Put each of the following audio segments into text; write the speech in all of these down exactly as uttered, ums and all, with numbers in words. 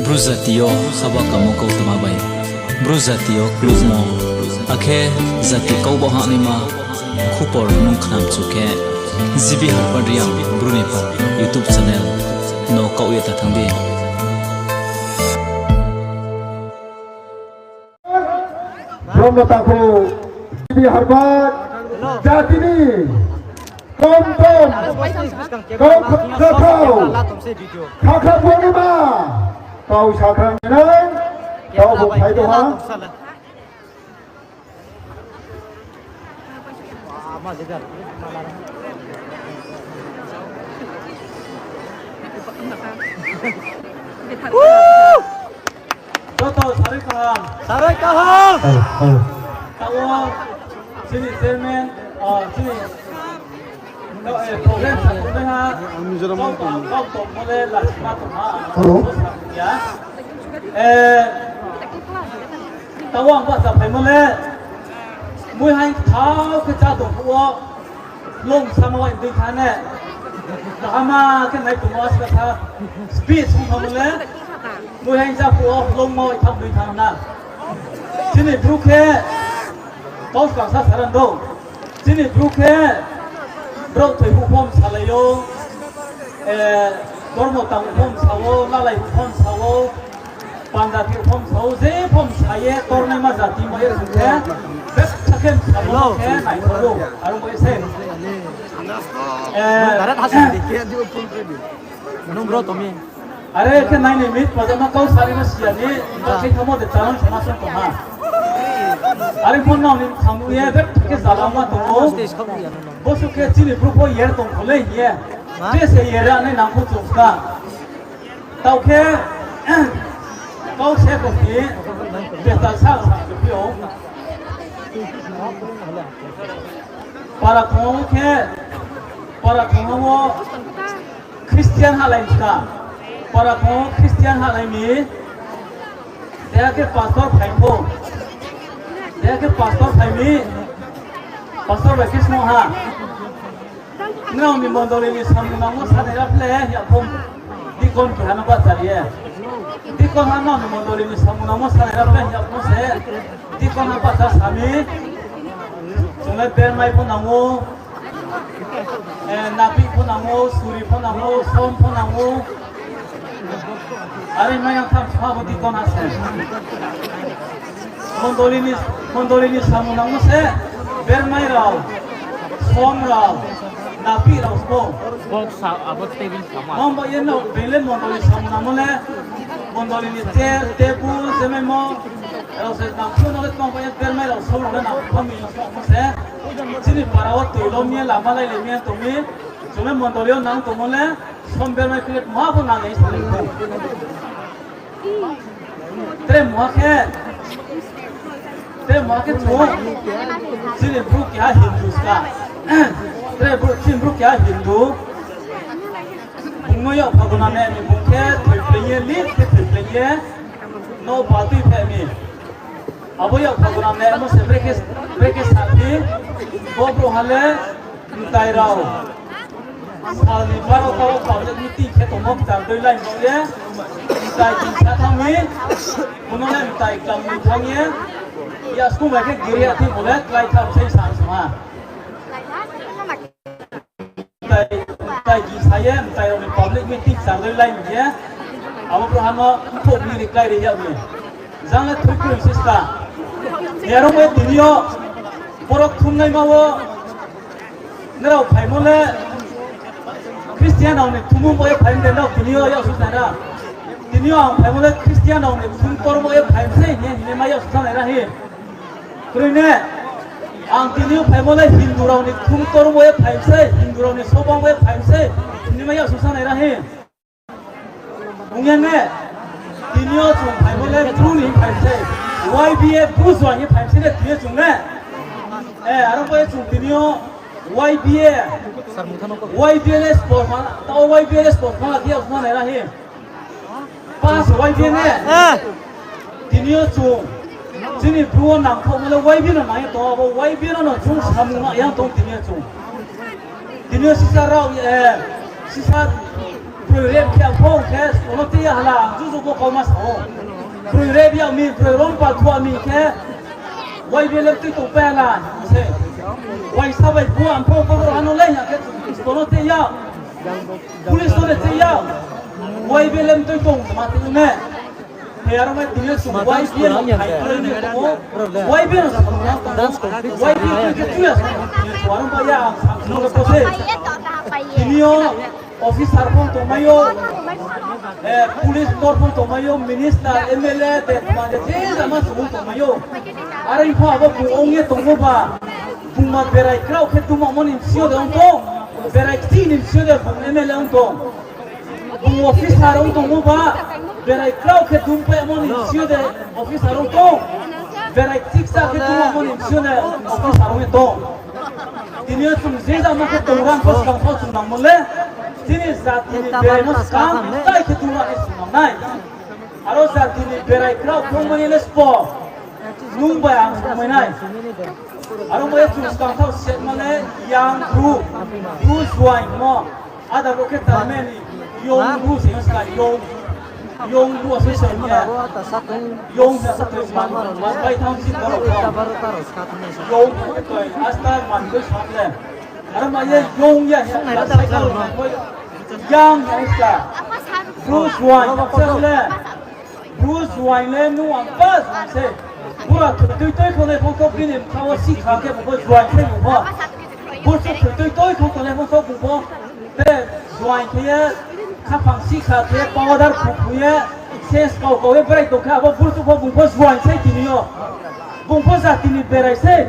Bru jati yo haba kamo kautma bai, Bru jati yo klukmo, akhe jati kau ba hahnaima khupor nung khnamchu khe, G B Harbar Reang Bru ni pha YouTube channel no kaoh ye ta thanng di. Bromno takhu, G B Harbar jati ni kom kom, kom kom, khakha bongma, kau sakhrang nai, kau bo phai tong ha. Joto sarui kaham. Sarui kaham. Taoh wo chini chairman, chini program sakhuhnaiha, kau tongmo le lachima tong ha. Taoh wo ang bahcha phaimo le, muihaing kthao khe chá tong phuh wo, lung sama bai dei thanng ne, kaham khe nai tongmo askasa, speed sung thanngmo le, muihaing chá phuh wo lungma bai tham dei thanng na. Chini Bru khe, kau skang sa saran do. Chini Bru khe, brouh thoi phuh pho msalai ou, dormo tang pho msa ou, lalai pho msa ou, panda thoi pho msa ou, je pho msa ye tornaima jati ma ye sing khe, betha khe msa ou khe naithao ou, aro bo ye se. Nung bro tong mi. Are khe nai ni mit pajama kau sari no siya ni, ba khe thamo de chalang sama song tong ha. Are pho nrao ni mkhang nuh ye, betha khe jalangma tong ou. Bosu khe chini Bru pho yer tong kho le hing ye. Je se yer ya nai nang pho chung ska. Taoh khe, kau se ko phi, betal sa sa khe phi ou. Para khong khe, para khong wo Christian halai ska. Para khong wo Christian halai mi. Deha khe pastor phai pho. Deha khe pastor phai mi. Pastor bai khe sung ha. Nrao ni mondoli ni samung nangmo sanai ra phle, ya pho deacon keha no bahcha ri ye. Deacon ha nrao ni mondoli ni samung nangmo sanai ra phle, ya pho se deacon ha bahcha sa mi. Chung le bermai pho nang ou, napih pho nang ou, suri pho nang ou, som pho nang ou. Are mai yang tham sma bo deacon ha se. Mondoli ni, mondoli ni samung nangmo se, bermai rao, som rao, napih rao sbo. Mang ba ye no, being le mondoli samung nangmo le, mondoli ni chair, table, jemaimo rao se nang phu no le, mang ba ye bermai rao, som rao le nang phu mi no sbo se. Chini para wo toi lo mi ye, lama lai le mi ye tong mi, chung le mondoli yo nang tongmo le, som bermai khe le tma pho nang nai sa le. Tre mungha khe, tre mungha khe chung, chini Bru keha Hindu ska. Tre Bru, chini Bru keha Hindu. Bung no yak phagona ne ni bung khe thoipleing ye, lit khe thoipleing ye, no baltui phe mi. Abo yak phagona ne mo se brekhe, brekhe sa phi, bo brouhha le mtai rao sal ni barota wo public meeting khe tongmo kchar dei lai baoh ye, mtai kisa thanng mi, kuno le mtai klam ni thanng ye, ya school bai khe giri ya thing bo le klái tham sei sa song ha. Mtai, mtai kisa ye, mtai rao ni public meeting kchar dei lai ye, abo brouhha no mkhouh ni ri klái ri yag mi. Jang le thui kroi sista. Ni aro mo ye tini yo, borok thumnaima wo, nrao phaimo le, Christian rao ni thumung bo ye phaimo de nrao tini yo yak suh nai ra. Tini yo ang phaimo le Christian rao ni thum tormo ye phaimo se hing ye hingnaima yak suh nai ra hi. Kroi ne, ang tini yo phaimo le Hindu rao ni thum tormo ye phaimo se, Hindu rao ni sobang bo ye phaimo se hingnaima yak suh nai ra hi. Ong ya ne, tini yo chung phaimo le Bru ni phaimo se, Y B A Bru join ye phaimo se ne tini yo chung ne. E, aro bo ye chung tini yo Y B A, Y B A le sport ma, tao Y B A le sport ma, khe yak suh nai ra hi. Pass Y B A ne. Tini yo chung, chini Bru wo nangkhaohmo le Y B A no nang ye tong, abo Y B A no no chung samung ma yang tong tini yo chung. Tini yo sisa rao, sisa Broi rep khe ang pho khe, ono te ya hala, ang juju bo kauma sa ou. Broi rep ya mi, broi rom pa thua mi khe, Y B L M tui tong pai hala, se. Waisa bai bu ang pho, bo hano le ya khe, ono te ya. Police no le te ya. Y B L M tui tong, ma te ne. He aro mai tini chung Y B L no thai kore ni tong ou. Y B L no sa tong ou. Y B L no khe tuya sa tong ou. Aro mai ya ang sa tong ou se. Tini yo officer pho tongmai ou. Eh, police ktor pho tongmai ou, minister, M L A, de, ma de, je jama chung tongmai ou. Are pho abo bung ong ye tongmo ba. Bung ma berai krao khe tuma mo ni sio de ong tong. Berai kti ni sio de bung M L A ong tong. Bung officer ong tongmo ba, berai krao khe dum pai mo ni sio de officer ong tong. Berai kti ksa khe dum mo ni sio de officer ong ye tong. Tini yo chung je jama khe tong rang kho skang thao chung nangmo le. Chini jati ni berai no skang tai khe dum ni chung nang nai. Aro jati ni berai krao phung mani le spo. Nung bai ang songmai nai. Aro bai chung skang thao set ma le yang bru. Bru juaing mo. Ada bo khe tarmeni yong bu se ska yong. Yong bu se se ye. Yong ya sa tui man, man bai thang si ko. Yong bu khe toi, asta man bu sa le. Aro ma ye yong ya ya, sai ka lo ma koi. Yang ya ska. Bru juaing se le. Bru juaing le nung ang pa juaing se. Bura tui tui khonai phung kho bini mkha wo si kha khe bo juaing se bo pho. Bur se tui tui khonai phung kho bung pho. Te juaing khe ye khaphang si kha khe powder phu phu ye se skau kau ye brai tong khe abo bur se pho bung pho juaing se tini yo. Bung pho jati ni berai se.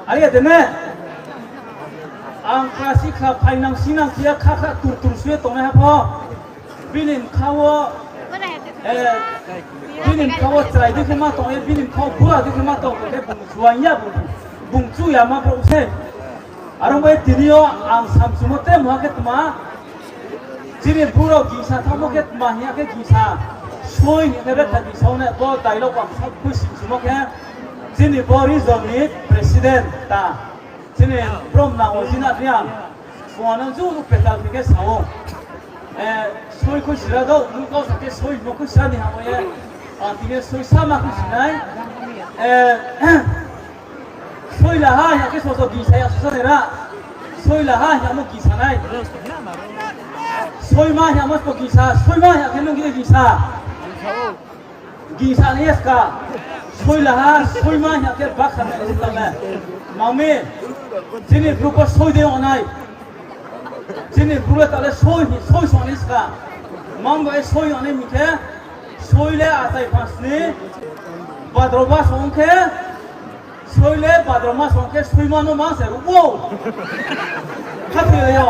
Are ya de ne? Ang kha si kha phainang sinang khe ye kha kha tur tur sui ye tongnai ha pho. Bini mkha wo, eh, bini mkha wo chrai di khe ma tong, eh, bini mkha wo bura di khe ma tong, khe bung juaing ya bung, bung chu ya ma brouh se. Aro bai tini yo ang samsumo te mha khe tma, chini bru rao gingsa thangmo khe tma hing ya khe gingsa, soi hing khe betha gingsa wo ne, bo dialogue ang sa khui simsumo khe, chini bo region ni president ta. Chini brom nang wo jina ni ang. Phone no ju ju petal khe khe sa ou. Eh, soi khui sira do, nung kau sa khe soi no khui sira ni ha mo ye. Ah, tini soi sama khui sinai. Eh, soi la ha ya khe soso gingsa ya soso ni ra. Soi la ha ya mo gingsa nai. Soi ma ya mo ko gingsa, soi ma ya khe nung gini gingsa. Gingsa ni ska. Soi la ha, soi ma hing khe baksa nai si tale. Mami, chini bru pho soi de ongnai. Chini bru le tale soi, soi song ni ska. Mang bo e soi ongnai mi khe, soi le achai phang sni, badro ba song khe, soi le badro ma song khe soi ma no mang se ruh ou. Khathoi le yo.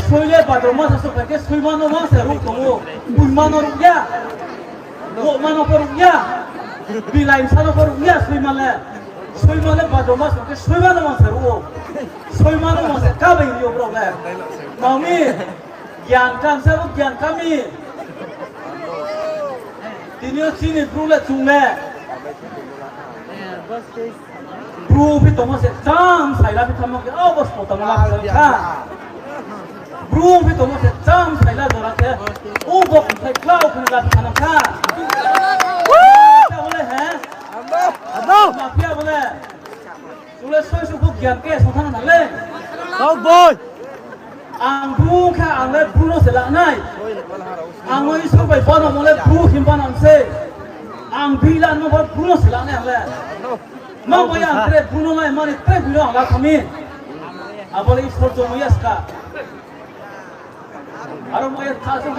Soi le badro ma sa song khe soi ma no mang se ruh tong ou. Bui ma no ruh ya. Bo ma no pho ruh ya. Bilai sa no pho ruh ya soi ma le. Soi ma le badro ma song khe soi ma no mang se ruh ou. Soi ma no mang se kabai ri ou brouh le. Mami. Gyan kam se bo gyan kami. Tini yo chini bru le chung le. Bru phi tongmo se cham saila phi thanngmo khe, o bo spo tongmo la phi thanng kha. Bru phi tongmo se cham saila jora khe, o bo khe klau khe la phi thanng kha. Mafia bo le he? Mafia bo le. Chung le soi suh pho gyan khe song thanng na le. Kau boi. Ang bru kha, ang le bru no se la nai. Ang no Isor bai bana mo le bru him bana se. Ang bi la no ba bru no se la nai ang le. Ma bai ang tre bru no nai mani tre bru no ang la thami. Abo le Isor jong ya ska. Aro mo ya tha jong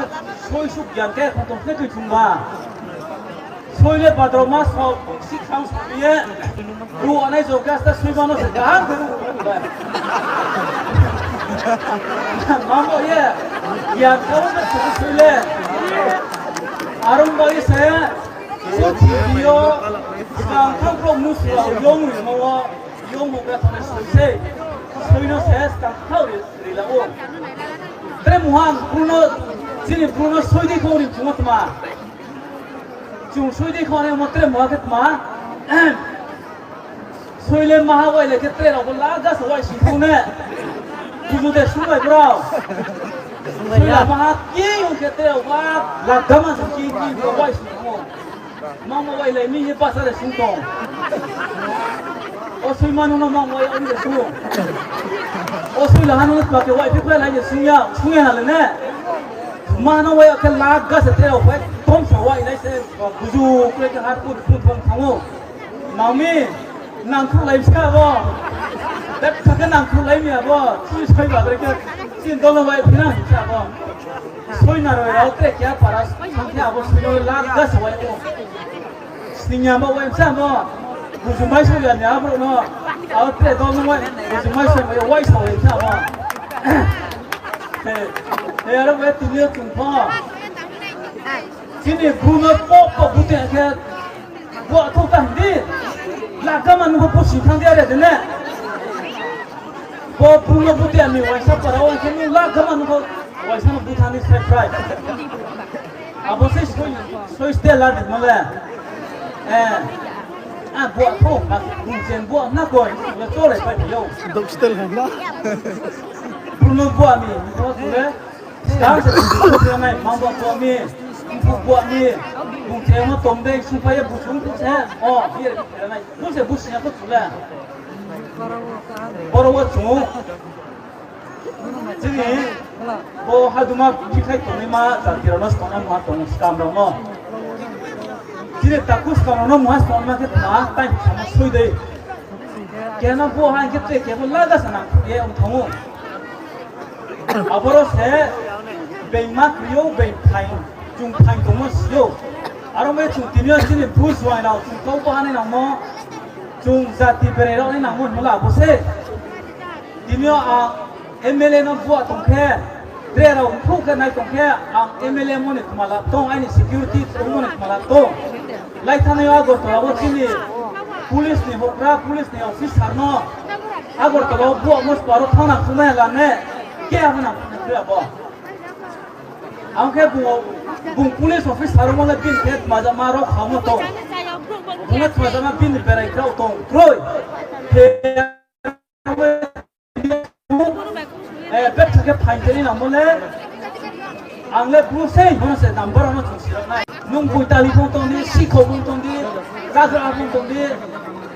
soi suh gyan khe khong tong khe tui thung ba. Soi le badro ma so, si khang so ye. Ru anai jo gas ta soi ma no se kaham khe ru. Mamo ye. Ya kau na soi le. Arong bai se. So thi yo. Skang khang pro mu so yong ri mo wo. Yong mo ga thang soi se. Soi no se skang khau ri. Ri la ou. Tre muha ang bru no, chini bru no soi di khong ri chung tma. Chung soi di khong ne mo tre muha khe tma. Soi le maha wai le khe tre rao bo la ga sa wai si khong ne. Buzu de sung bai brao. Sui la maha khe ong khe te wa la gama sa khe khe bo wai sung thanng ou. Mangma wai lai mi ye basa de sung tong. O sui mano no mangma wai ong de sung. O sui la hano no tma khe wai phi phlai lai de sung ya, sung ya na le ne. Ma no wai khe la ga se te o phai tom sa wai lai se buzu kre khe har put put bong thanng ou. Mami, nangkhruhlai bsa bo. Betha khe nangkhruhlai mi abo. Sui soi ba bre khe. Chini dol no bai phina bsa bo. Soi na roi rao tre khe para thang khe abo soi no la ga sa wai bo. Sning ya bo wai bsa bo. Buzu mai soi ya ni abo no. Abo tre dol no wai. Buzu mai soi bai wai sa wai bsa bo. He, he, aro bai tini yo chung pho. Chini bru no pop pop bute khe. Bo thou ta hing di. Lagama nung pho pusi thang di are de ne. Bo bru no bute ami waisa para o khe nung lagama nung pho waisa no bu thang di sai prai. Abo se soi, soi ste la di no le. Eh. A bo thou, a bung chen bo na koi, le chole pai yo. Dok stel hai na. Bru no bo ami, bo le. Skang se bung se nai, mang bo bo mi, bung bo mi, bung se mo tom dei, sung pai ye bu sung se, o, bi re nai, bu se bu sing ya ko chu le. Boro wo chung. Chini bo haduma bikhlai tongnaima jati rao no skang no ma tong skam rao no. Chini takhu skang rao no ma skang ma khe tma tai sama soi dei. Kena bo ha hing khe tre khe bo laga sa nang ye ong thanng ou. Aboro se being ma kri ou, being phaing, chung phaing tongmo si ou. Aro bai chung tini yo chini Bru juaing rao chung kau bo ha nai nangmo, chung jati berai rao nai nangmo hingmo la abo se. Tini yo ang M L A no bua tong khe, tre rao mkhu khe nai tong khe, ang M L A mo ni kmala tong, aini security tongmo ni kmala tong. Lai thanngnai yo Agartala wo chini police ni houhgra, police ni officer no Agartala wo bua mo sparo thanng nang khunai la ne, ke abo nang khunai khe abo. Ang khe bung, bung police officer mo le bini khe tmajama rao khamo tong. Bung le tmajama bini berai krao tong kroi. Khe Eh, betha khe phaing teni nangmo le, ang le bru sei, bono se number ano chung sirok nai. Nung boitali phung tong di, sikhou phung tong di, chagra phung tong di,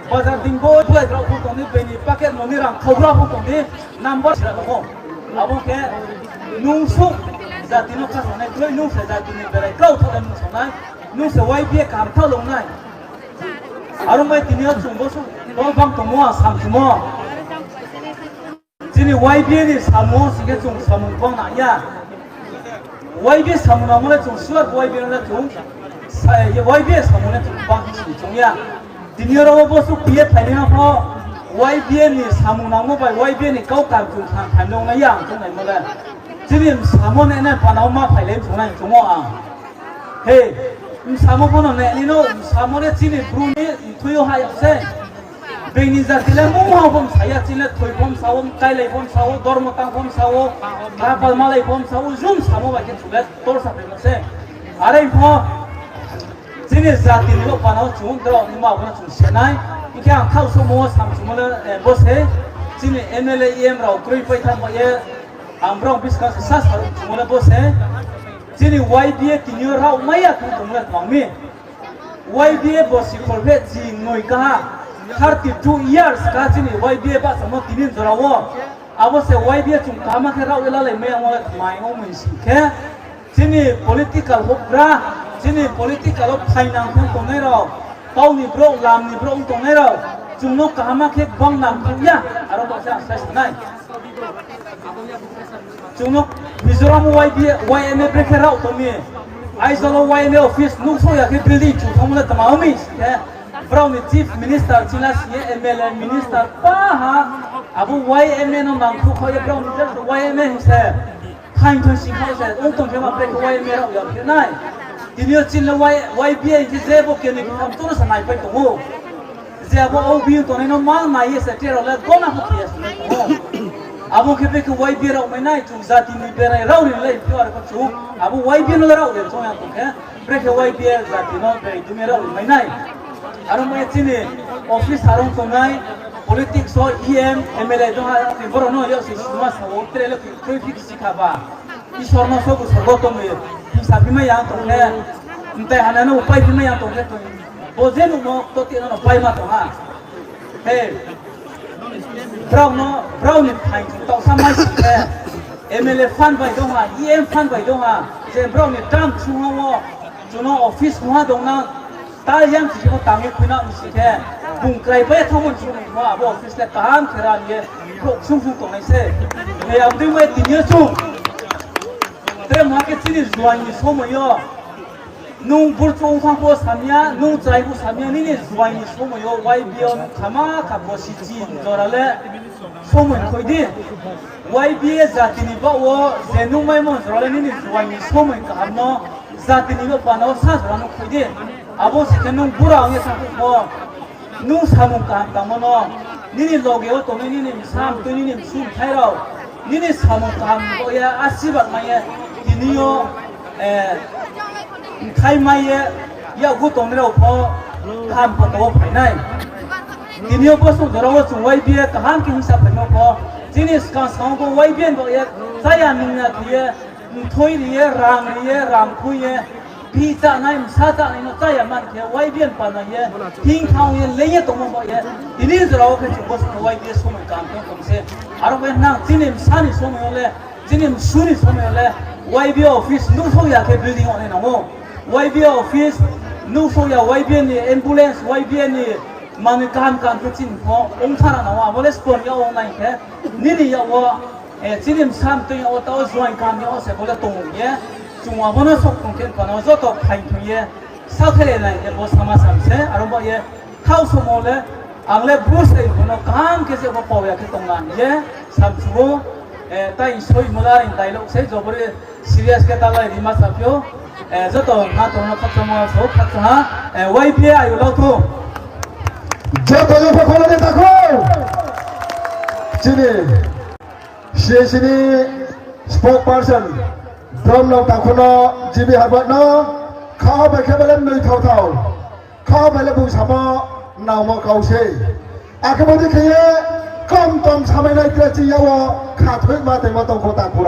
bazar ding bo, bulai grao phung tong di, bini packet moni rang khaugra phung tong di, number sirok nangmo. Abo khe nung suh jati no khasonai kroi, nung se jati ni berai kau thale nung sonai, nung se Y B A kaham thalongnai. Aro mai tini yo chung bo suh, bo bang tongmo, samchumo. Chini Y B A ni samung sing khe chung samung bang nang ya. Y B A samung nangmo le chung sure Y B A no le chung, sa-, Y B A samung le chung bang si chung ya. Tini yo rao bo suh P F phainai no pho Y B A ni samung nangmo bai Y B A ni kau kam chung thang thang nong nai ya ang chung naimo le. Chini samo ne ne panao ma phailai chung nai chung o ang. He, samo pho no ne ni no, samo le chini bru ni thui yo ha ya se. Being ni jati le mungha pho msa ya, chini le thoi pho msa o, kailai pho msa o, dormo tang pho msa o, kapal malai pho msa o, jum samo bai khe chung le tor sa phaimo se. Are pho, chini jati ni bo panao chung, drao ni ma bo no chung se nai. Hing khe ang thaoh somo wo samchumo le, eh, bo se, chini M L A, E M rao kroi pai thanng bai ye, ang brao buskang se sa sa chumo le bo se, chini Y B A tini yo rao mai ya khe tong le tmang mi. Y B A bo sikhol phe chi noi kaha, thirty two years kaha chini Y B A bahchamo tini jora wo. Abo se Y B A chung kaham khe rao ye lalai mai ya mo le tmai ong mi sing khe. Chini political houhgra, chini political wo phainang phung tongnai rao, tau ni brouh, lam ni brouh ong tongnai rao, chung no kaham khe gbang nang phung ya, aro bo se ang sai sa nai. Chung no Mizoram Y B A, Y M A brekhe rao tong mi. Aizawl wo Y M A office nuhsao ya khe building chu thanngmo le tma ong mi sing khe. Brao ni chief minister chila si ye M L A minister pa ha. Abo Y M A no nangkhu kha ye brao ni Y M A hing se. Thaing thoi si kha se, ong tong khe ma brekhe Y M A rao ya khe nai. Tini yo chini le Y-, Y B A hing khe je bo keni ktham chung no sa naipai tong ou. Je abo O B tongnai no ma nai ye se tre rao le gona pho khe ya se nai tong ou. Abo khe brekhe Y B A rao mai nai, chung jati ni berai rao ri le phi are pho chung. Abo Y B A no le rao ri chung ya tong khe, brekhe Y B A jati no berai dumi rao ri mai nai. Aro mai chini officer ong tongnai, Politics o E M, M L A dong ha, boro no yak se suma sa o, tre le kroi phi kisi kha ba. Isor no sobu sorgo tong ye, hingsa phi mai ya tong khe, mtai hana no pai phi mai ya tong khe, bo je nuh no to ti no pai ma tong ha. He, brao no, brao ni phaing chung taoh sa mai si khe, M L A fund bai dong ha, E M fund bai dong ha, je brao ni term sung ha wo, chung no office sung ha dong na, tal yang si khe tang ye khui na si khe, bung krai bai thangmo chung ni pho abo office le kaham khe ra ye, brouh sung sung tongnai se. He, abo dei mo ye tini yo chung. Tre ma khe chini juaing ni somoi yo. Nung burchung thang pho samya, nung chrai pho samya, nini juaing ni somoi yo Y B A o nung khama kha bo si chi jora le somoi khui di. Y B A jati ni baoh wo je nung maimo jora le nini juaing ni somoi kaham no jati ni baoh pana wo sa jora no khui di. Abo se khe nung bura ong ye thang pho, nung samung kaham tangmo no, nini loge wo tongnai nini bsa mtui, nini bsu mthai rao, nini samung kaham ni baoh ye asirbad mai ye, tini yo, eh, mthai mai ye, yakgu tongnai rao pho kaham photo wo phai nai. Tini yo bo song jora wo chung Y B A kaham khe hingsa phaimo pho, chini skang skang wo bo Y B A ni baoh ye, chaya nung ya khe ye, mthoi ri ye, rang ri ye, rang khui ye, bihih chánai, bsa chánai no cháya man khe, Y B A ni pana ye, hing thang ye, leing ye tongmo baoh ye, tini jora wo khe chung bo song Y B A somoi kaham tong tong se. Aro bai nang chini bsa ni somoi yo le, chini bsu ni somoi yo le, Y B A office nuhsao ya khe building ong nai nang ou. Y B A office nuhsao ya, Y B A ni ambulance, Y B A ni manoi kaham kaham khe chini pho ong thana nang ou, abo le spon ya ong nai khe, nini yak wo, eh, chini bsa mtui yak wo taoh juaing kaham yak wo se bo le tong ye, chung abo no sok tong khe pana wo joto phaing thong ye, sakhelai nai ye bo sama sam se, aro baoh ye, thaoh somo le, ang le bru se bo no kaham khe se bo pao ya khe tong na hing ye, samchu ou, eh, tai soi mula ring dialogue se jobori serious khe ta lai rima saphi ou, eh, joto ha tong no khakchangmo so khakchang ha, eh, Y B A ayu lau thu. Joto joto kholo de takhu. Chini C A C ni spokesperson, Bromlong takhu no, G B Harbat no, kha bai khe bale noi thao thao. Kha bai le bung samo nangmo kau se. Akhe bo dei khe ye kom tom samai nai tre ching ya wo khathoima tongmo tong kho takhu rao.